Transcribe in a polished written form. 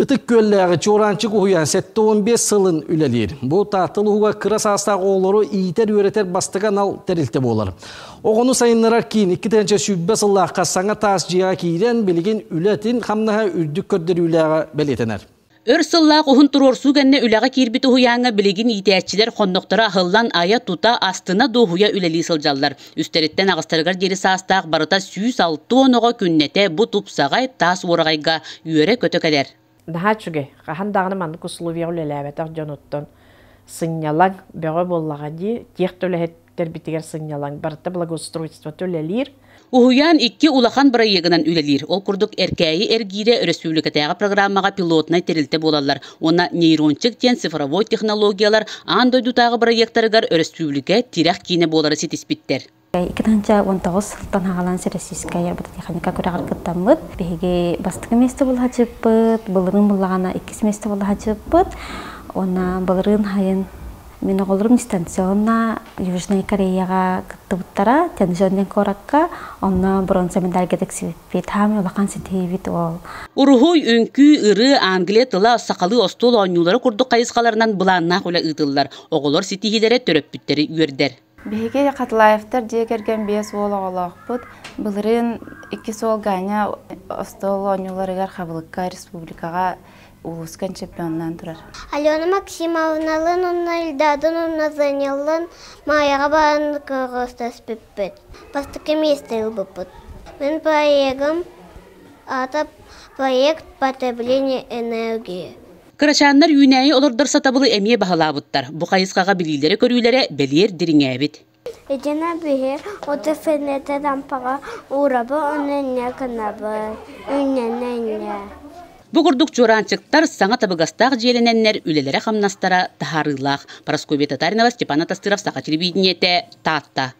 Ытык Күөллээҕи Чуораанчык уһуйаан 75 сылын үлэлиир. Бу Таатта улууһугар кыра саастаах оҕолору иитэр-үөрэтэр бастакы анал тэрилтэ буолар. Оҕону сайыннарар киин 2020 сыллаахха саҥа таас дьиэҕэ киирэн, билигин үлэтин-хамнаһа үрдүк көрдөрүүлээҕэ бэлиэтэнэр. Өр сыллаах уһун туруорсуу кэннэ үлэҕэ киирбит уһуйааҥҥа билигин иитээччилэр хоннохторо аһыллан айа-тута, астына-дуоһуйа үлэлии сылдьаллар. Үстэриттэн аҕыстарыгар диэри саастаах барыта 160 оҕо күннэтэ бу тупсаҕай таас уораҕайга үөрэ-көтө кэлэр. Наһаа үчүгэй. Хаһан даҕаны маннык условияҕа үлэлээбэтэх дьонуттан сынньалаҥ бөҕө буоллаҕа дии. Тех да үлэһиттэрбитигэр сынньалаҥ. Барыта благоустройствота үлэлиир. Уһуйаан икки улахан бырайыагынан үлэлиир. Ол курдук Эркээйи эргиирэ өрөспүүбүлүкэтээҕи программаҕа пилотнай тэрилтэ буолаллар уонна нейрончик диэн цифровой технологиялар аан дойдутааҕы бырайыактарыгар өрөспүүбүлүкэ тирэх киинэ буолары ситиспиттэр. 2019 сылтан хаалан Российская робототехника күрэҕэр кыттаммыт. Биһиги бастакы миэстэ булаһачыппыт, былырыын буллаҕына иккис миэстэ булаһачыппыт. Уонна былырыын хайын Мин оҕолорум дистанционно Южнай Кореяҕа кыттыбыттара, Тяньжэн диэн куоракка. Онно бронза медальга тиксибиппит. Хаамай улахан ситиһиибит ол. Уруһуй, үҥкүү, ырыа, англия тыла, сахалыы остуол оонньуулара курдук хайысхаларынан былааннаах үлэ ыытыллар. Оҕолор ситиһиилэрэ төрөппүттэри үөрдэр. Биһиги Хатылаевтар дьиэ кэргэн биэс уол оҕолоохпут. Былырыын иккис уол Ганя остуол оонньууларыгар хабылыкка республикаҕа улууска чемпионнаан турар. Алена Максимовналыын уонна Ильдадын уонна Заняллыын Майаҕа баран кыргыстаспыппыт. Бастакы миэстэ ылбыппыт. Мин проегым аата «Проект потребления энергии». Кырачааннар үүнээйи олордор сатабылы эмиэ баһылаабыттар. Бу хайысхаҕа билиилэрэ-көрүүлэрэ бэлиэр дириҥээбит. Итинэ биһи оту фенете лампаҕа уурабы уонна инньэ гынабы, үүннэнэ инньэ. Бу курдук чуораанчыктар саҥа табыгастаах дьиэлэнэннэр үлэлэрэ-хамнастара таһаарыылаах. Парасковья Татаринова, Степан Атастыров, Саха телевидениетэ, Таатта.